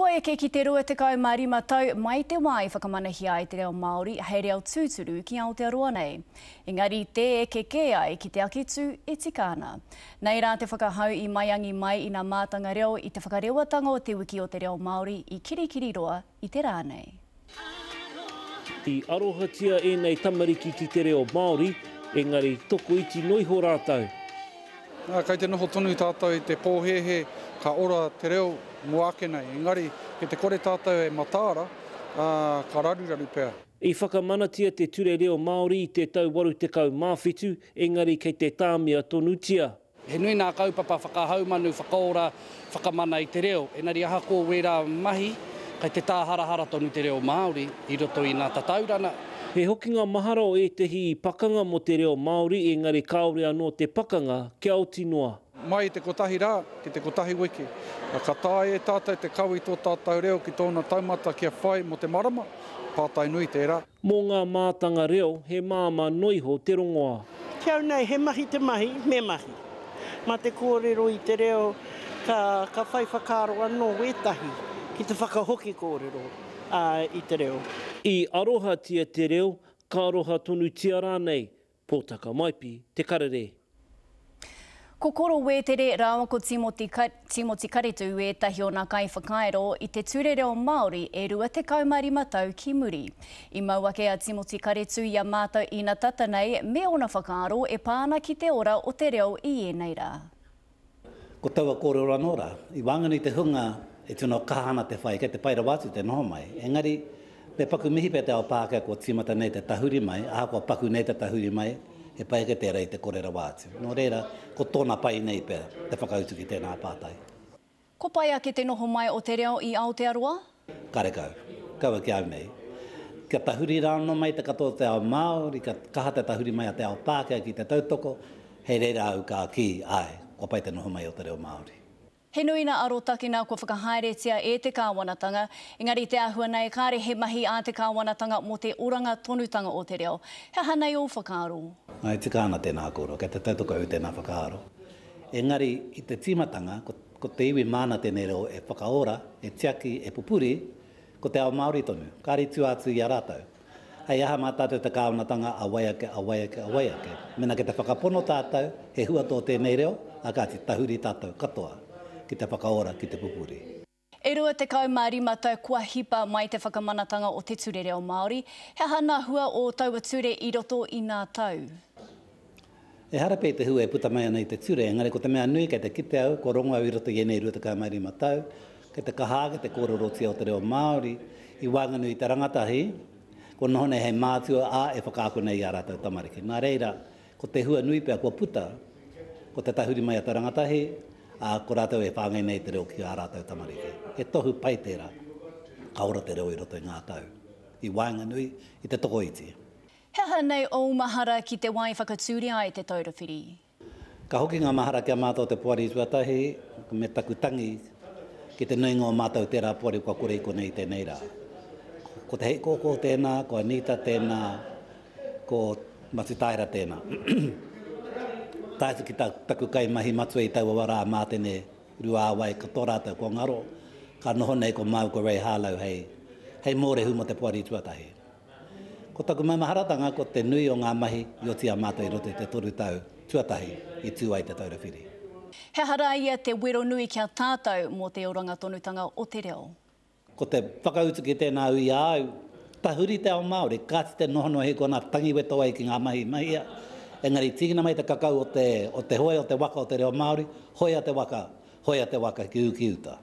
Kua eke ki te 25 tau mai te wā i whakamanahia ai te reo Māori hei reo tūturu ki Aotearoa nei. Engari tē eke kē ai ki te akitu e tika ana. Nei rā te whakahau i maiangi mai i nā mātanga reo i te whakarewatanga o Te Wiki o te Reo Māori i Kirikiriroa i te rā nei. I arohatia ēnei tamariki ki te reo Māori, engari tokoiti noiho rātou. Ā, kei te noho tonu tātou i te pōhēhē ka ora te reo mō ake nei, engari ki te kore tātou e mataara, ā, ka raruraru pea. I whakamanatia te Ture Reo Māori i te tau 87, engari kei te tāmia tonutia. He nui nā kaupapa whakahaumanu, whakaora, whakamana i te reo, engari ahakoa wērā mahi, kei te tāharahara tonu te reo Māori i roto i nā tataurana. He hokinga mahara o ētehi i pakanga mō te reo Māori engari kāore anō te pakanga kia oti noa. Mai i te kotahi rā ki te kotahi wiki, ka taea e tātou te kawe i tō tātou reo ki tōna taumata kia whai mō te marama? Pātai nui tērā. Mō ngā mātanga reo, he māmā noa iho te rongoā. Ki au nei, he mahi te mahi, me mahi. Mā te kōrero i te reo, ka, ka whai whakaaro anō wētahi ki te whakahoki kōrero i te reo. I arohatia te reo, ka aroha tonutia rānei, Pōtaka Maipi, Te Karere. Ko Koro Wētere rāua ko Tīmoti Tīmoti Karetū ētahi o nā kaiwhakairo i te Ture Reo Māori e 25 tau ki muri. I mau ake a Tīmoti Karetū i a mātou ina tata nei me ōna whakaaro e pā ana ki te ora o te reo i ēnei rā. Ko taua kōrero anō rā, i waenganui i te hunga e tino kaha ana te whai, kei te pai rawa atu te noho mai. Engari, me paku mihi pea te ao Pākehā kua tīmata nei te tahuri mai, ahakoa paku nei te tahuri mai, he pai ake tērā i te kore rawa atu. Nō reira, ko tōna pai nei pea te whakautu ki tēnā pātai. Ko pai ake te noho mai o te reo i Aotearoa? Karekau. Kaua ki au nei. Kia tahuri rā anō mai te katoa o te ao Māori, kia kaha te tahuri mai a te ao Pākehā ki te tautoko, hei reira au ka kī, āe, kua pai te noho mai o te reo Māori. He nui nā arotakena kua whakahaeretia e te kāwanatanga, engari te āhua nei kāre he mahi a te kāwanatanga mō te oranga tonutanga o te reo. He aha nei ō whakaaro? Āe, tika ana tēnā kōrero, kei te tautoko au i tēnā whakaaro. Engari, i te tīmatanga, ko, ko te iwi māna tēnei reo e whakaora, e tiaki, e pupuri, ko te ao Māori tonu. Kāre i tua atu i a rātou. Hei aha mā tātou te kāwanatanga a wai ake, a wai ake, a wai ake. Mēnā kei te whakapono tātou, he hua tō tēnei reo, ā kāti, tahuri tātou katoa ki te whakaora, ki te pupuri. E 25 tau kua hipa mai te whakamanatanga o Te Ture Reo Māori. He aha nā hua o taua ture i roto i nā tau? Ehara pea i te hua e puta mai ana i te ture, engari ko te mea nui kei te kite au, kua rongo au i roto i ēnei 25 tau, kei te kaha ake te kōrerotia o te reo Māori i waenganui i te rangatahi, kua noho nei hei mātua, ā, e whakaako nei i ā rātou tamariki. Nā reira, ko te hua nui pea kua puta, ko te tahuri mai a te rangatahi, ā, ko rātou e whāngai nei te reo ki ā rātou tamariki. He tohu pai tērā, ka ora te reo i roto i ngā tau, i waenganui i te tokoiti. He aha nei ōu mahara ki te wā i whakatūria ai Te Taura Whiri? Ka hoki ngā mahara ki a mātou te poari tuatahi me taku tangi ki te nuinga o mātou tērā poari kua kore i konei i tēnei rā. Ko Te Heikōkō tēnā, ko Anita tēnā, ko Matutaera tēnā. Tae atu ki taku kaimahi matua i taua wā rā a Mātene Ruāwai katoa rātou kua ngaro, ka noho nei ko māua ko Ray Harlow hei mōrehu mō te poari tuatahi. Ko taku maumaharatanga ko te nui o ngā mahi i oti a mātou i roto i te toru tau tuatahi i tū ai Te Taura Whiri. He aha rā ia te wero nui ki a tātou mō te oranga tonutanga o te reo? Ko te whakautu ki tēnā ui a au, tahuri te ao Māori, kāti te nohonoho i konā tangiweto ai ki ngā mahi i mahia, engari tīkina mai te kakau o te, o te hoe o te waka o te reo Māori, hoea te waka, hoea te waka ki ū ki uta.